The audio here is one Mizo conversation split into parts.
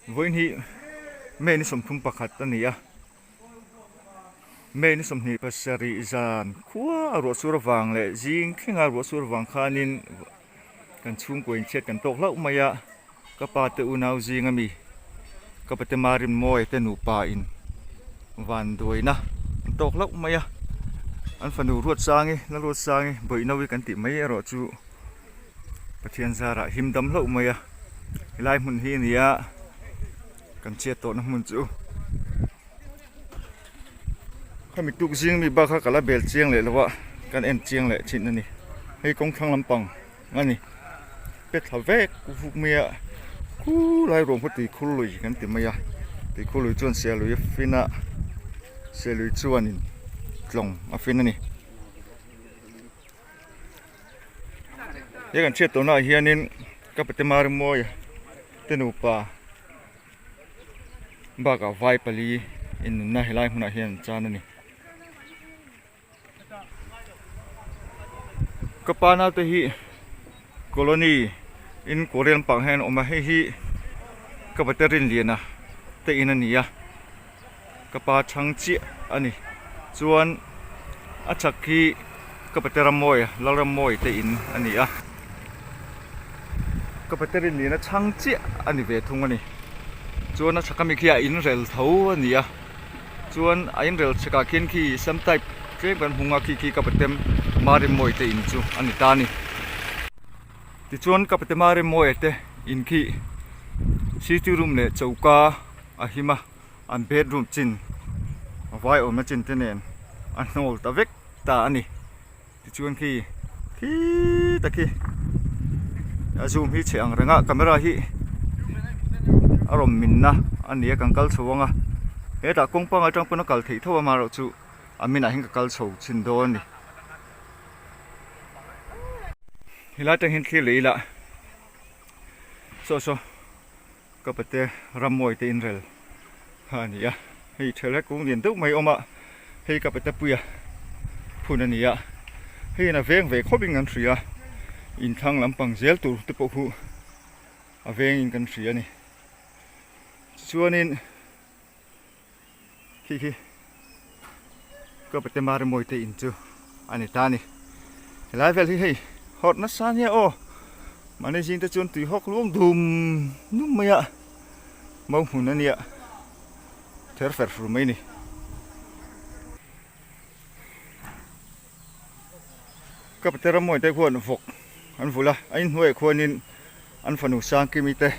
Vawiin hi May ni 31 a ni a, May ni 27 zan khua a ruah sur avang leh zing thlenga ruah sur avang khanin kan chhungkua inchhiat kan tawk hlauh mai a, ka pa te unau zing ami ka pate Marinmawia te nupa in vanduaina an tawk hlauh mai a, an fanu Ruatsangi Lalruatsangi Bawihnawi kan tih mai erawh chu. Pathian zarah him dam hlauh mai a helai hmun hi a ni a kan chhiat tawhna hmun chu khami tuk zing mi bak kha ka la bel chiang leh lo a kan en chiang leh thin a ni hei kawng thlang lampang a ni pe thla vek vuk mai a khulai ruang khaw tui khur lui kan ti mai a tui khur lui chuan sialui a fin a sialui chuanin tlawng a fin a ni. He kan hriat tawhnaah hianin ka pate Marimawia te nupa bakah vai pali innunna helai hmunah hian an chan a ni. Ka pa naute hi colony in Korean lampang hian an awm a, hei hi ka pate Rinliana te in a ni a. Ka pa chhang chiah a ni. Chuan a chhak hi ka pate Rammawi, Lalrammawi te in a ni a. Ka pate Rinliana chhang chiah a ni ve thung a ni. Chuan a chhak ami khi a in rel tho a ni a. Chuan a in rel chhakah khian khi sam type tlem kan hmu ang a khi khi ka pate Marimmawi te in chu a ni ta a ni. Tichuan ka pate Marimmawi te in khi sitting room leh choka a him a. an bedroom chin a vai awmna chin te nen a hnawl ta vek ta a ni tichuan khi khi tak hi a zoom hi chhe ang reng a camera hi a rawn minna a ni a kan kal chho ang a hetah kawng pangngai atang pawn a kal theih tho a amaherawhchu a minah hian ka kal chho chhin dawn a ni helai atang hian thlir leh ila saw saw. Ka pate rammawi te inrel kha a ni a, hei thelh kung lian deuh mai a awm a, hei ka pate puia phun a ni a, hei in a veng ve khawp in kan hria a, inthlang lampang zel tur te pawh khu a veng in kan hria a ni. Tichuanin khi khi ka pate Marimawi te in chu a ni ta a ni. Helai vel hi hei hawrh nasa nia aw mahni zing te chuan tui hawk luang dum dum mai a mau hmun a nia ther fer fur mai a ni. Ka pate Rammawi te khuan vawk an vulh a, a inhnuaiah khuanin an fanu Sangkimi te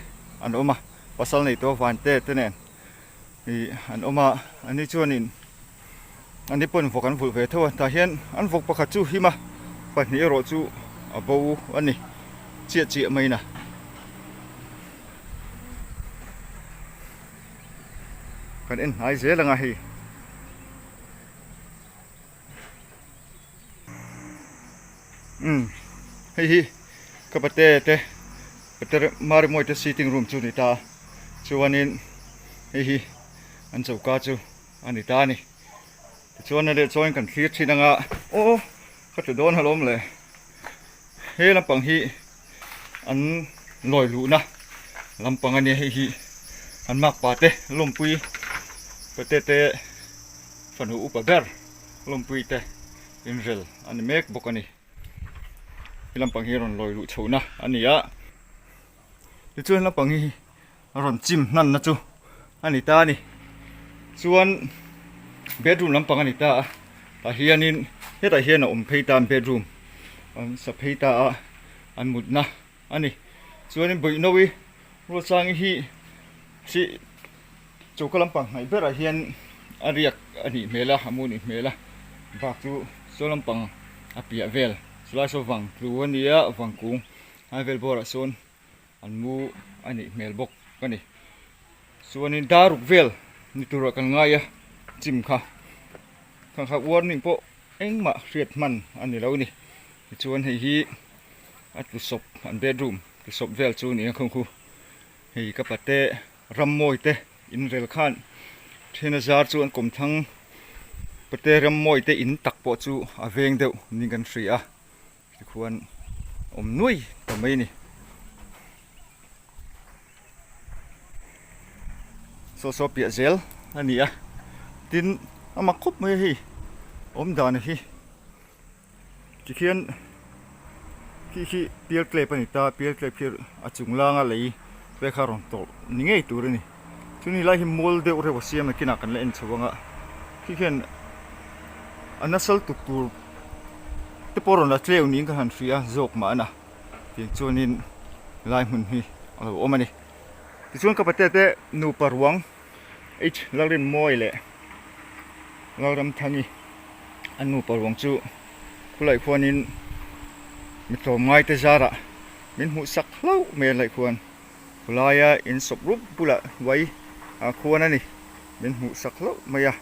an awm a, pasal nei tawh Vante te nen ih an awm a, ani chuanin ani pawn vawk an vulh ve tho a, tah hian an vawk pakhat chu him a, pahnih erawh chu a bo a ni chiah chiah mai na. Kan en hnai zel ang a hei. Umm hei hi ka pate te pate Marimawi te sitting room chu a ni ta a chuanin hei hi an choka chu a ni ta a ni tichuan a leh chuan kan thlir thin anga aw ka tlu dawn alawm le he lampang hi an lawi luhna lampang a nia hei hi an makpa te lawmpui pate te fanu upa ber lawmpui te inrel a ni mek bawk a ni he lampang hi rawn lawi luh chhohna a ni a tichuan lampang hi rawn chim hnan na chu a ni ta a ni chuan bedroom lampang a ni ta a tah hianin hetah hian a awm phei ta a bedroom an sa phei ta a an mutna a ni chuanin bawihnawi ruatsangi hi si choka lampang hnaih berah hian a riak a nih hmel a a mu nih hmel a bak chu saw lampang a piah vel chulai saw vang tlu a nia vang kung a vel bawrah sawn. an mu a nih hmel bawk a ni chuanin dar ruk vel ni turah kan ngai a chim kha kha kha warning pawh engmah hriat hman a ni lo a ni tichuan hei hi a tlu sawp an bedroom tlu sawp vel chu a ni a khung khu hei ka pate rammawi te inrel khan then a zar chu an kawm thlang pate rammawi te in tak pawh chu a veng deuh niin kan hria a. Tikhuan awm nuai ta mai a ni. Saw saw piah zel a ni a, tin a mak khawp mai a hei awm dan hi tikhian khi khi pial tlep a ni ta pial tlep khi a chung langa lei te kha rawn tawlh ni ngei tur a ni chumi lai hi mual deuh reuh a siam a kinah kan la en chho ang a khi khian a nasal tuk tur te pawh rawn la tleu niin ka han hria zawk mah a na tiang chuanin lai hmun hi a lo awm a ni. Tichuan ka pate te nupa ruang H Lalrinmawi leh Lalramthangi an nupa ruang chu khulai khuanin mi tlawmngai te zarah min hmuh sak hlauh mai a laih khuan khulaia in sawp rup bulah vai ah khuan a ni min hmuh sak hlauh mai a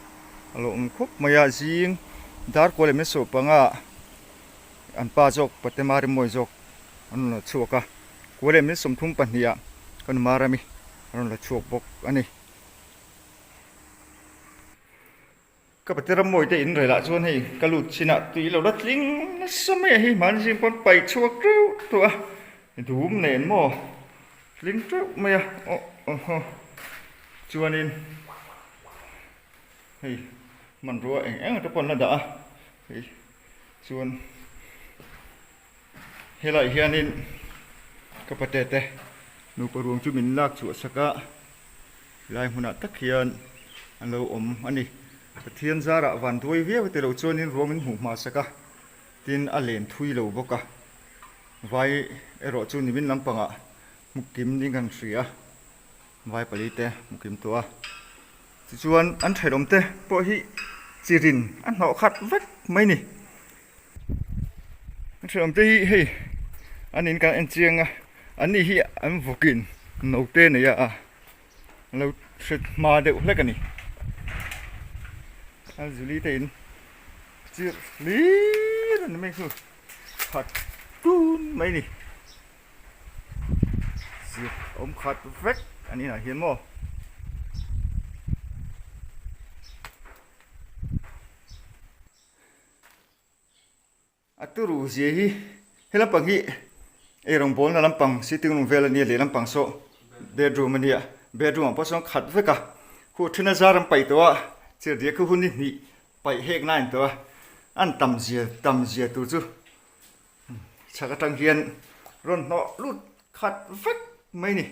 a lo awm khawp mai a zing dar kual leh min sawp anga an pa zawk pate Marimawii zawk an rawn la chhuak a. Kua leh min 32 ah ka nu Marami a rawn la chhuak bawk a ni. Ka pate Rammawi te in relah chuan hei ka lut chin ah tui lo la tling nasa mai a hei mahni zing pawn paih chhuak teuh tawh a dum nen maw tling teuh mai a aw aw chuanin hei hmanrua eng eng te pawh an la dah a hei chuan. Helaiah hianin ka pate te nupa ruang chu min lak chhuah sak a, helai hmunah tak hian an lo awm a ni. Pathian zarah van duai viau te lo chuanin ruang min hmuh hma sak a, tin a len thui lo bawk a, vai erawh chu nimin lampangah hmukim ding kan hria a, vai pali te hmukim tawh a. Tichuan an thenawm te pawh hi chirin a hnawh khat vek mai a ni. An thenawm te hi hei an in kan en chiang a an ni hi an vawkin naute nei a an lo hre hma deuh hlek a ni a zuli te in chirh hlir a ni mai chu khat tun mai a ni zir awm khat vek an inah hian maw. A turu zia hi he lampang hi ei rawngbawlna lampang sitting room vel a nia leh lampang saw bedroom a nia bedroom ah pawh sawn khat vek a khu then a zar an paih tawh a chirhdiah khu hun hi hnih paih hek na a in tawh a an tam zia tam zia tur chu chhak atang hian rawn hnawh lut khat vek mai a ni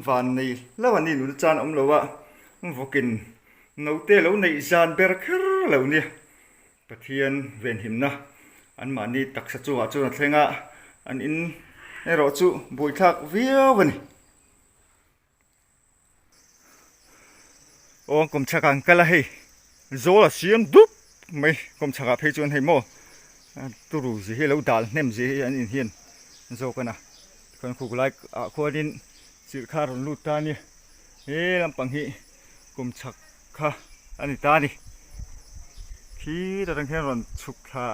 van nei hlauh a ni nula chan a awm lo a vawkin naute lo neih zan ber kher lo nia. Pathian venhimna anmahni taksa chungah chuan a thleng a, an in erawh chu buaithlak viau a ni. Aw kawmchhak ah an kal a hei zawl a siam dup mai kawmchhak ah phei chuan hei maw turu zi hi a lo dal hnem zi hi an in hian zawk a na tikhuan khuk lai ah khuanin chirh kha a rawn lut ta a nia he lampang hi kawmchhak kha a ni ta a ni. Khi ta tang khian rawn chhuk thla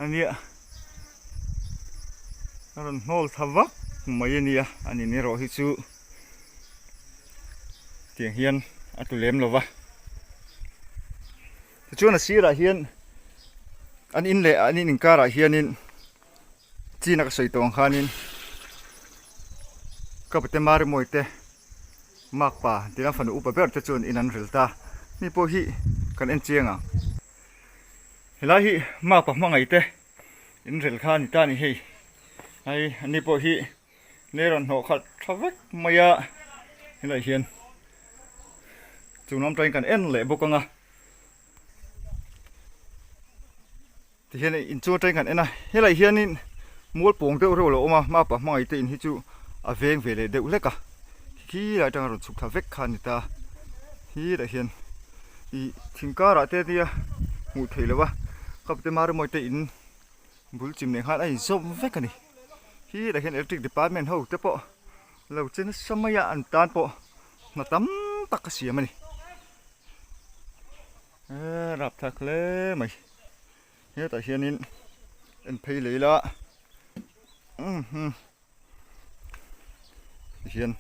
a nia. A rawn hnawl thla vak mai a nia a ni erawh hi chu tiang hian a tlu lem lo va. Tichuan a sirah hian an in leh an in inkarah hianin chin a ka sawi tawh ang khanin ka pate Marimawi te Makpa tih fanu upa ber te chuan in an ril ta mi pawh hi kan en chiang ang helai hi Makpa hmangaih te in ril kha a ni ta a ni hei hei ani pawh hi lei rawn hnawh khalh tha vek mai a helaiah hian chung lam tangin kan en leh bawk ang a. Tihian inchung atangin kan en a, helaiah hianin mual pawng deuh reuh a lo awm a, mapa hmangaih te in hi chu a veng ve leh deuh hlek a, khi lai atanga rawn chhuk thla vek kha a ni ta, helaiah hian ih thing karah te nia hmuh theih loh a, kapte Marimawi te in bul chim leh nghal a inzawm vek a ni, helaiah hian electric department ho te pawh lo che nasa mai a an tan pawh hna tam tak a siam a ni. Eee rapthlak hle mai hetah hianin en phei leh ila umm tihian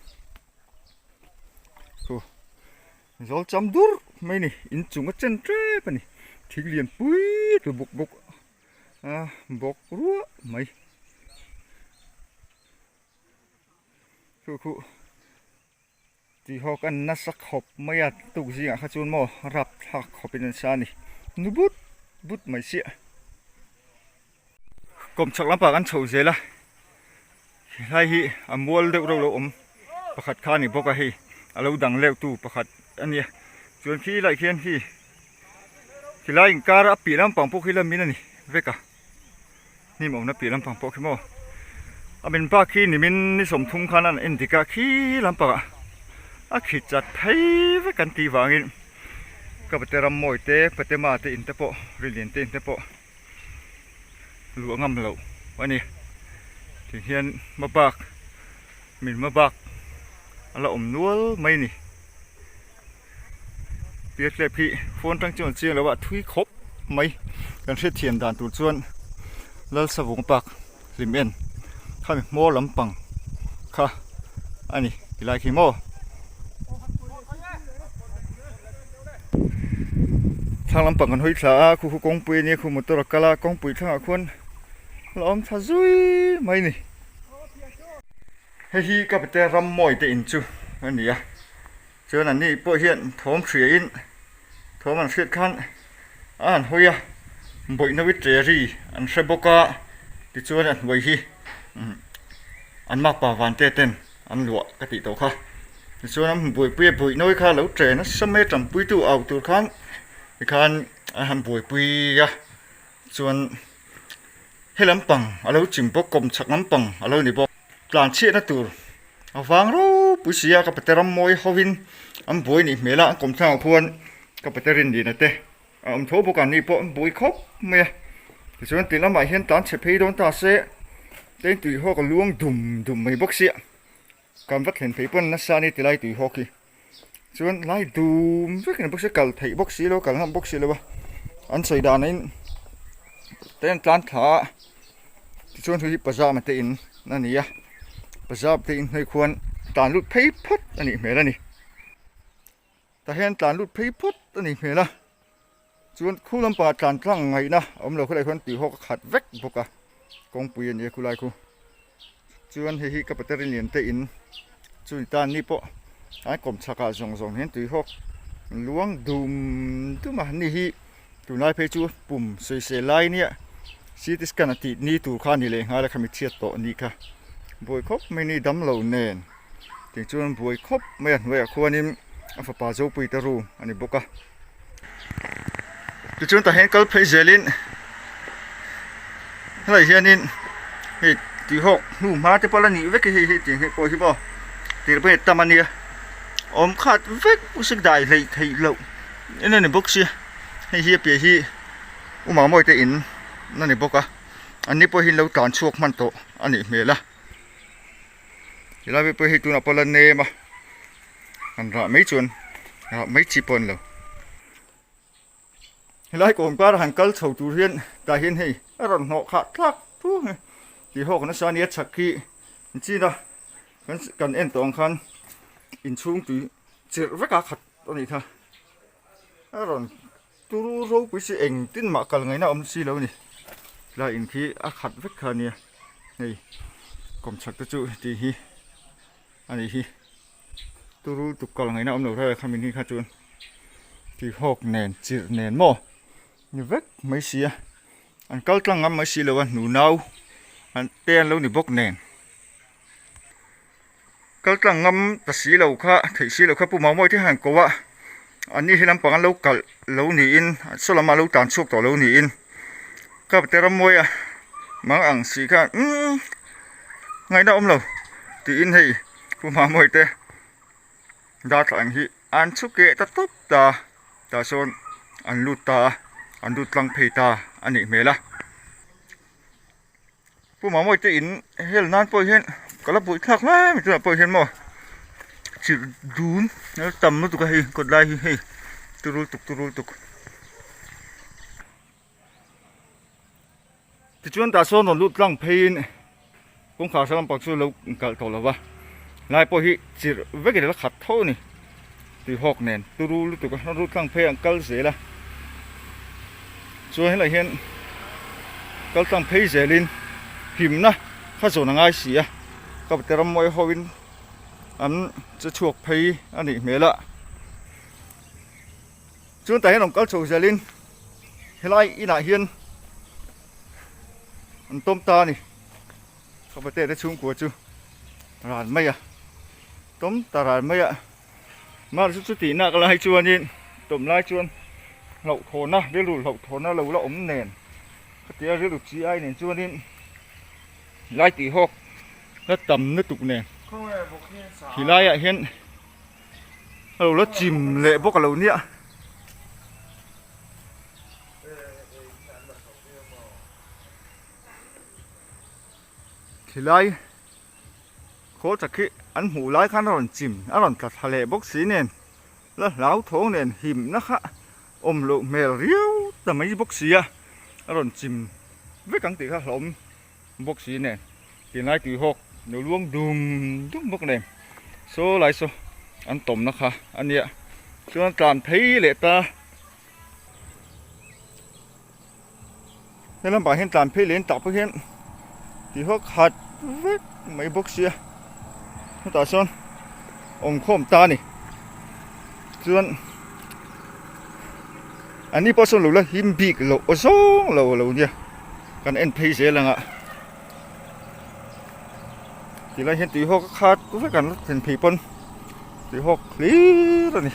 khu zawl cham dur mai a ni inchung a chen tep a ni thing lian pui tlu buk bawk a bawk ruah mai. Khu khu. Tihawk an nasa khawp mai a, tuk zingah kha chuan maw rap thlak khawpin an sa a ni. Nu but but mai chiah. Kawmchhak lampang an chho zel a, helai hi a mual deuh reuh lo awm pakhat kha a ni bawk a hei a lo dang leuh tu pakhat a nia. Chuan khi lai khian khi khilai inkar a piah lampang pawh khi lamin a ni vek a. Hnim awmna piah lampang pawh khi maw a min bak khi nimin ni 30 khan an en dik a khi lampangah a khi chat phei vek an tih vangin ka pate rammawi te patema te in te pawh rinlian te in te pawh luah ngam loh a ni ti hian hmabak min hmabak a la awm nual mai a ni Pialtlep hi phone tang chuan chiang lo a thui khawp mai kan hriatthiam dan tur chuan Lalsavung park hlim en khami hmawr lampang kha a ni tilai khi maw. Thlang lampang kan hawi thla a khu khu kawngpui a nia khu motor a kal a kawngpui thlangah khuan la awm thla zui mai a ni. Hei hi ka pate rammawi te in chu a ni a chuan an ni pawh hian thawm hria in thawm an hriat khan a han hawi a bawihna wi tle ri an hre bawk a tichuan a hnuai hi an makpa van te ten an luah ka tih tawh kha tichuan an buaipui a bawihnawi kha lo tle nasa mai a tanpuitu au tur khan tikhan an han buaipui a chuan he lampang a lo chim bawk kawm chhak lampang a lo ni bawk tlan chhiatna tur a vang ropui si a ka pate ram mawi hovin an buai nih hmel a an kawm thlangah khuan ka pate rinlina te a awm tho bawk a ni pawh an buai khawp mai a tichuan tih lamah hian tlan chhe phei dawn ta se tlem tui hawk a luang dum dum mai bawk sia kan va thlen phei pawn nasa a ni tilai tui hawk hi chuan lai dum vek a ni bawk sia kal theih bawk si lo kal ngam bawk si lo a an sawi dan in te an tlan thla a tichuan hei hi pajama te in a ni a pajama te in hnuai khuan tlan lut phei phawt a nih hmel a ni tah hian tlan lut phei phawt a nih hmel a chuan khu lampangah tlan tlang ngaihna a awm lo khawlai khuan tuihawk a khat vek bawk a kawngpui a ni a khulai khu chuan hei hi ka paterin lian te in chu ni ta ni pawh an kawm chhak ah zawng zawng hian tuihawk luang dum dum a ni hi tunlai phei chu pum sawisel lai nia ct scan a tih ni tur kha a ni leh nghal a khami chhiat tawh a nih kha buai khawp mai ni damlo nen tih chuan buai khawp mai a hnuaiah khuanin a fapa zopui te room a ni bawk a. Tichuan tah hian kal phei zelin helai hianin hei tihawk hnu hma te pawh la nih vek hi hei tih hi pawh hi maw tir pawh hi tam a nia awm khat vek usik dai hleih theih loh en a ni bawk sia hei hi a piah hi u Mamawi te in a ni bawk a an ni pawh hi an lo tlan chhuak hman tawh a nih hmel a helai pawh hi tunah pawh la nem a. Han rah mai chuan rah mai chi pawh a ni lo. Helai kawngkar han kal chho tur hian tah hian hei a rawn hnawh khah thlak thu a tih hawk nasa a nia chhak khi an chin a kan kan en tawh ang khan inchhung tui chirh vek a khat a nih kha a rawn turu ropui si engtin mah kal ngaihna awm si lo a ni helai in khi a khat vek kha a nia hei kawmchhak te chu tih hi. A nih hi turu tuk kal ngaihna awm lo reng kha min hi kha chuan tihawk nen chirh nen maw ni vek mai si a an kal tlang ngam mai si lo a hnu nau an te an lo ni bawk nen kal tlang ngam ta si lo kha theih si lo kha pu Maumawi te hian an ko a an ni hi lampang an lo kalh lo niin saw lamah an lo tlan chhuak tawh lo niin ka pate rammawi a mang ang si khan umm ngaihna awm lo tiin hei pu Mamawi te darthla ang hi an chhu keh ta tawp ta tah sawn an lut ta a an lut tlang phei ta a nih hmel a pu Mamawi te in hel nan pawh hian ka la buai thlak hle mai tunah pawh hian maw chirh dun a tam lutuk a hei kawt lai hi hei turul tuk turul tuk. Tichuan tah sawn rawn lut tlang pheiin kawngkhar hrang lampang chu lo kalh tawh lo va, lai pawh hi chirh vekin a la khat tho a ni. Tuihawk nen turu lutuk a rawn lut tlang phei a an kal zel a, chuan helaiah hian kal tlang phei zelin himna kha zawn a ngai si a, ka pate rammawi hoin. an che chhuak phei a nih hmel a. Chuan tah hian rawn kal chho zelin helai inah hian an tawm ta a ni. Ka pate te chhungkua chu ran mai a, tawm ta ran mai a. Mahse chu chutih nak lai chuanin tawm lai chuan hlauhthawna rilru hlauhthawna lo la awm nen khatia rilru chi ai nen chuanin lai tih hawk la tam lutuk nen khi laiah hian a lo la chim leh bawk a lo nia. Khilai khawl chak hi an hmuh lai khan a rawn chim a rawn tla thla leh bawk si nen la hlauthawng nen himna kha awm loh hmel riau ta mai bawk si a a rawn chim vek ang tih kha hlauhawm bawk si nen tinlai tui hawk lo luang dum dum bawk nen saw lai saw an tawmna kha a nia chuan tlan phei leh ta. He lamah hian tlan phei leh tah pawh hian ti ho khat vek mai bawk sia hetah sawn awm khawm ta a ni chuan an ni pawh sawn lo la him bik loh aw zawng lo a lo nia kan en phei zel ang a tilai hian tui hawk a khat vek an la thlen phei pawn tui hawk hlir a ni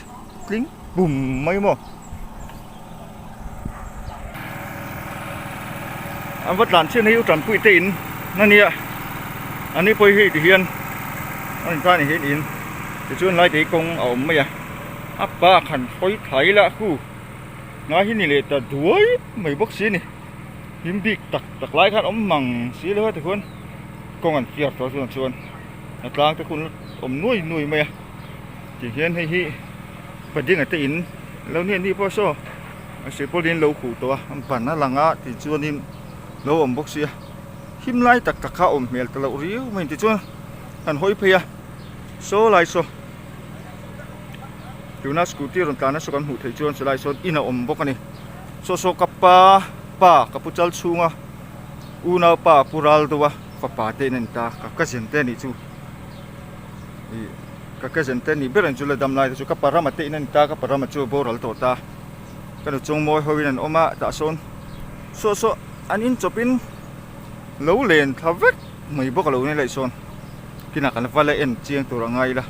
tling bum mai maw an va tlan chian hi u tanpui te in a nia an ni pawh hi ti hian a in tan hian in tichuan lai te hi kawng a awm mai a a pa khan hawi thlai la khu ngai hi ni leh ta duai mai bawk si a ni. Hlim bik tak tak lai khan awm mang si lo a tikhuan kawng an fiar tawh chuan chuan a tlang te khu an la awm nuai nuai mai a ti hian hei hi padinga te in lo ni anih pawh saw a silpawlin lo khuh tawh a an ban a lang a tih chuanin lo awm bawk sia him lai tak tak kha a awm hmel ta loh riau mai tichuan han hawi phei a saw lai saw tuna scooty rawn tlan nasa kan hmuh theih chuan chulai sawn in a awm bawk a ni. Saw saw ka pa pa ka pu chal chhunga unau pa pu ral deuh a fapa te in a ni ta ka cousin te anih chu ih ka cousin te anih ber ang chu la dam lai te chu ka pa rama te in a ni ta ka pa rama chu a boral tawh ta ka nu chung mawi ho in an awm a tah sawn saw saw an in chawp in lo len thla vek mai bawk a lo ni laih sawn kinah kan va la en chiang tur a ngai ila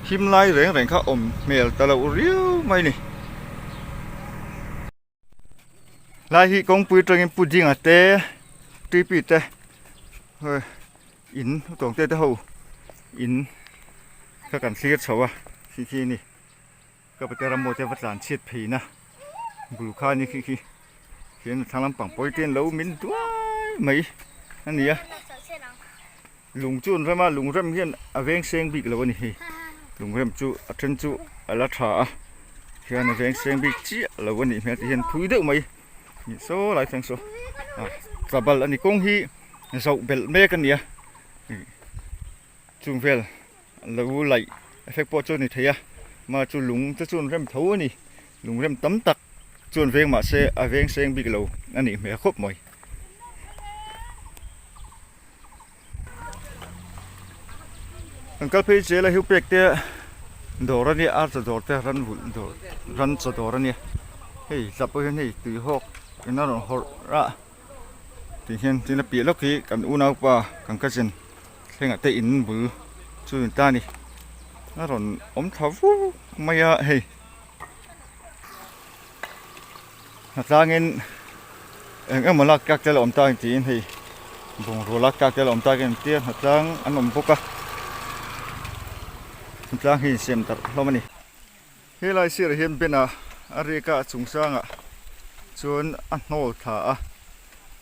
him lai reng reng kha awm hmel ta loh riau mai a ni. Lai hi kawngpui atangin pudding a te tuipi te in tawng te te ho in kha kan thlir chho a khi khi a ni ka pate rambo te va tlan chhiat phei na bul kha a ni khi khi khian a thlang lampang pawh hi te an lo min duai mai a ni a lung chu an rem a lung rem hian a veng seng bik lo a ni hei lung rem chu a then chu a la tha a hian a veng seng bik chiah lo a nih hmel tih hian phui deuh mai saw lai thleng saw ah tlabal a ni kawng hi zoh belh mek a ni a chung vel lo laih effect pawh chu a ni thei a mah chu lung te chu an rem tho a ni lung rem tam tak chu an veng mahse a veng seng bik lo a nih hmel khawp mai. Kan kal phei zel a hiu pek te dawr a nia archa dawr te ran vulh dawr ran chaw dawr a nia hei tla pawh hian hei tui hawk in a rawn hawrh a tih hian tin a piah lawk hi kan unaupa kan cousin thlengah te in bul chu ni ta a ni a rawn awm thla vuk mai a hei. Hnatlangin eng emaw lak tlak te la awm tak tiin hei bungrua lak tlak te la awm tak em tia hnatlang an awm bawk a hnatlang hi insiam darh hlawm a ni. Helai sirah hian banner a riak a a chung sangah chuan a hnawl thla a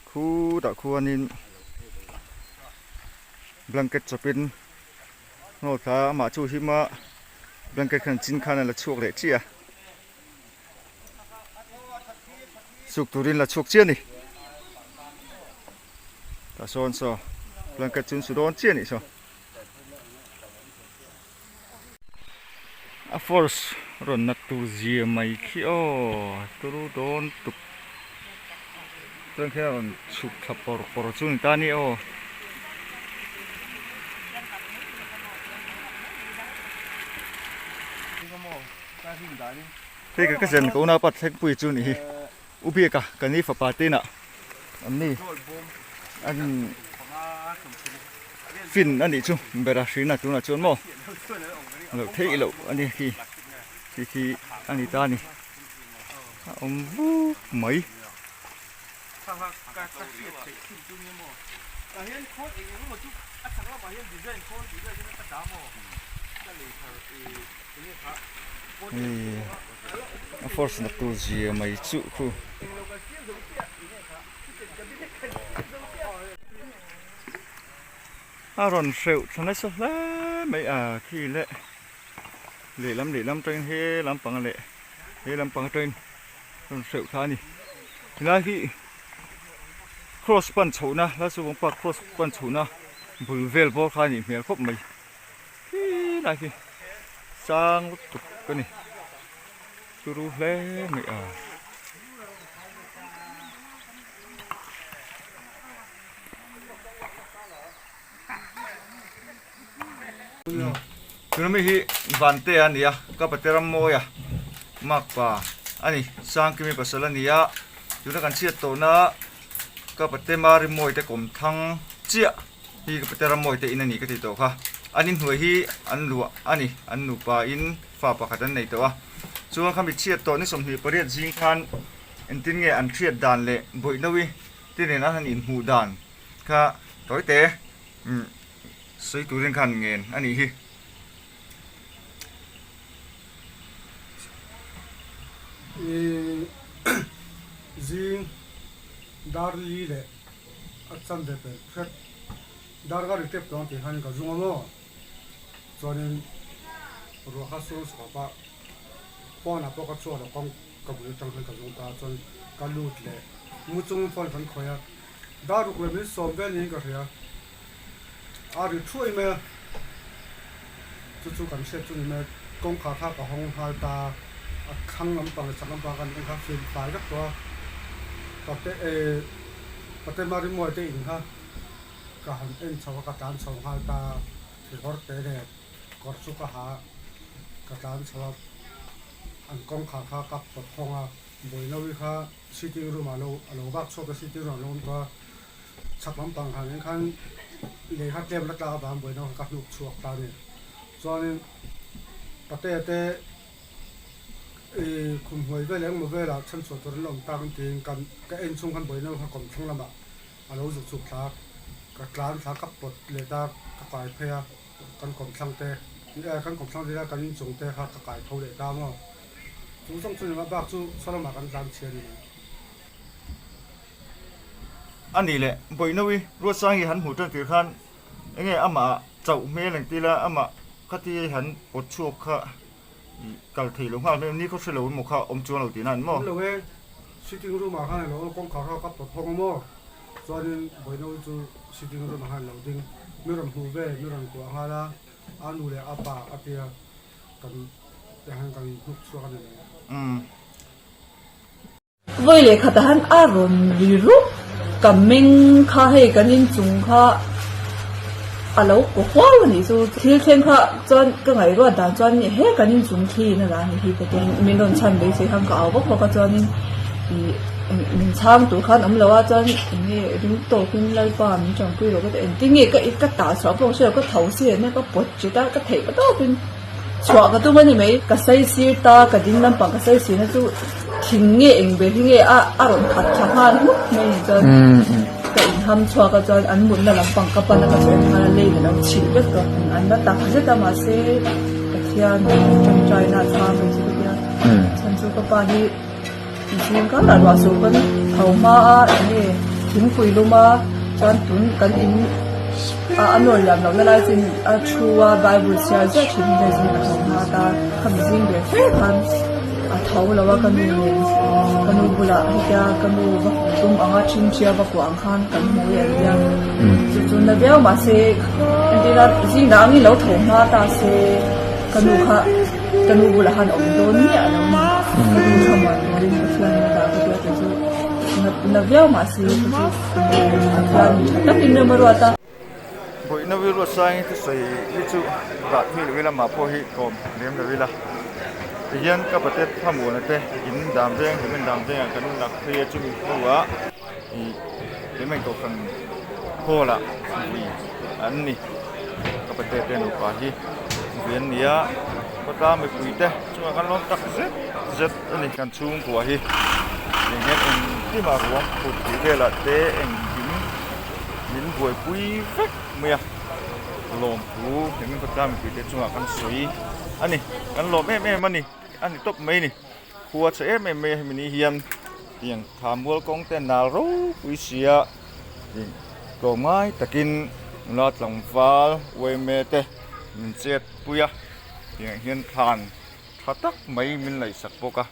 khutah khuanin blanket chawpin hnawl thla a amah chu hima blanket khan chin khan a la chhuak leh chiah a. Suk turin la chhuak chiah a ni. Tah sawn saw blanket chu an su dawn chiah a nih saw. A force rawn nat tur zia mai khi aw turu dawn tuk chuan khian a rawn chhuk thla pawr pawr chu a ni ta a ni aw. Hei ka zen ka unaupa thlengpui chu ni hi u biaka ka ni fapa te inah an ni an fin a nih chu bera hrina tunah chuan maw loh theih loh a ni khi khi khi a ni ta a ni a awm vuk mai. Hei a force na tur zia mai chuh khu. A rawn hreuh thla nasa hle mai a khi leh lehlam lehlam atangin he lampang leh he lampang atangin rawn hreuh thla a ni helai hi cross pan chhohna lalsavawng park cross pan chhohna bul vel bawr kha a nih hmel khawp mai helai hi sang lutuk a ni turu hle mai a. Tuna mi hi Vante a ni a, ka pate Rammawi a makpa a ni, Sangkimi pasal a ni a, tuna kan chhiat tawhna ka pate Marimawi te kawmthang chiah hi ka pate Rammawi te in a ni ka tih tawh kha, an inhnuai hi an luah a ni, an nupa in fa pakhat an nei tawh a, chuan khami chhiat tawh ni 28 zing khan engtin nge an hriat dan leh bawihnawi te nen an han inhmuh dan kha tawite umm. Sawi turin khan ngen a nih hi. I zing dar li leh a chan ve pel hret dar ka ri tep tawng tih khan ka zung a maw? Chuanin ruah kha sur chhuah pah pawnah pawh ka chhuak lo kawng ka bul atang khan ka zung ta a chuan ka lut leh mu chung phone kan khawih a dar ruk leh min sawm vel niin ka hria. A ri thuai mai a, chu chu kan hriat chu ni mai a, kawngkhar kha ka hawng nghal ta a, a thlang lampang leh chak lampang khan kawngkhar fim fai vek tawh a, pate eh pate Marimuai te in kha ka han en chho a, ka tlan chho nghal ta a, kekawr te leh kawr chu ka ha a, ka tlan chho a, an kawngkhar kha ka pawt hawng a, Bawihnawi kha sitting room ah lo a lo vak chhuak a, sitting room ah lo awm tawh a. Chhak lampang han en khan lehkha tlem la tlak avang buaina kha ka hnuk chhuak ta a ni. Chuanin pate te ih khum hnuai vel engemaw velah chhanchhuah tur an la awm tak ang tiin kan ka en chhung khan buaina kha kawm thleng lamah a lo zuk chhuk thla a, ka tlan thla ka pawt leh ta ka kai phei a, kan kawm thlang te kan kawm thlang vel a kan inchung te kha ka kai tho leh ta maw. Chu zawng chu ni mah bak chu saw lamah kan tlan chhia a ni mai. A nih leh, Bawihnawi Ruatsangi han hmuh tan tir khan enge amah chauh hmel ang tila amah khati han pawt chhuak kha kal thei lo nghal hmel ni khaw hre lo emaw kha awm chuang lo tihna an maw? Awm lo e, sitting room ah khan alo kawngkhar kha ka pawt hawng a maw? Chuanin Bawihnawi chu sitting room ah khan alo ding, mi rawn hmuh ve, mi rawn kuah nghal a, a nu leh a pa a tia kan tiang hian kan hnuk chhuak a ni mai. Vawi leh khatah han a rawn ri rup ka meng kha hei kan inchung kha a lo kaw huau a nih chu thil thleng kha chuan ka ngaihruat dan chuan he kan inchung thli in a la a ni hi ka ti a min rawn chhan beisei khan ka au vak vak a chuanin ih min chhang tur khan awm lo a chuan eng nge ring tawkin Lalpa min tanpui rawh ka ti a engtin nge ka ka tah chhuah pawh ka hre lo ka tho si nen ka pawt chit a ka theih tawpin chhuah ka tum a ni mai ka saisir ta ka ding lampang ka saisir na chu. Thing nge eng ber hi nge a a rawn khat tha nghal hmuk mai ni chuan ka inham chhuak a chuan an mutna lampang ka pan a ka sawi nghal a lei ka lo chhilh vek tawh an la tak zet a mahse Pathian tawngtaina a chhang ve chu ka tia chhan chu ka pa hi zing karah ruah sur pawn tho hma a eng nge thingpui lum a chuan tun kan in a a nawr liam lohna lai chu a thu a bible chhiar ziah thin hi hei zing a tho hma ta khami zing ve fe khan. A tho lo a ka nu nen ka nu bulah hetia ka nu va tum anga thinthia va kuah ang khan kan hmu i an tia chu chu na viau mahse entir a zing dah angin lo tho hma ta se ka nu kha ka nu bulah khan awm dawn miah lo a ni ka nu tha muan turin Pathian in a dah ka tia kei chu na viau mahse chu chu Pathian tha takin rem a ruat a. Bawihna Rilru Sangi thusawi hi chu dah thui lo ila mah pawh hi kawm lem lo ila. Tihian ka pate thlamuana te in dan veng hlimen dan vengah kan lak phei a chumi hnuah ih hlimen kohhran hall ah vui an ni ka pate te nupa hi vui an ni a khawtlang mipui te chungah kan lawm tak zet zet a ni kan chhungkua hi tiang hian engkim ah ruang phut tih velah te engkim min buaipui vek mai a lawmthu hlimen khawtlang mipui te chungah kan sawi a ni kan lawm em em a ni a ni tawp mai a ni khua chhe em em mai a hemi ni hian tiang tha mual kawng te nal ropui sia ih tlawmngai takin nula tlangval uaime te min chet pui a tiang hian thlan tha tak mai min laihsak bawk a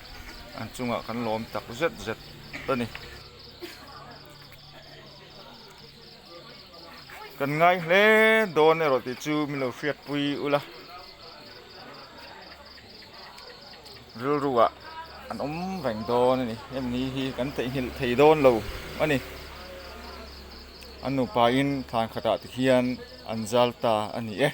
an chungah kan lawm tak zet zet a ni. Kan ngai hle dawn erawh tih chu min lo hriatpui ula rilru ah an awm reng dawn a ni hemi ni hi kan theihnghilh thei dawn lo a ni an nupa in thlan khat ah te hian an zal ta a ni e.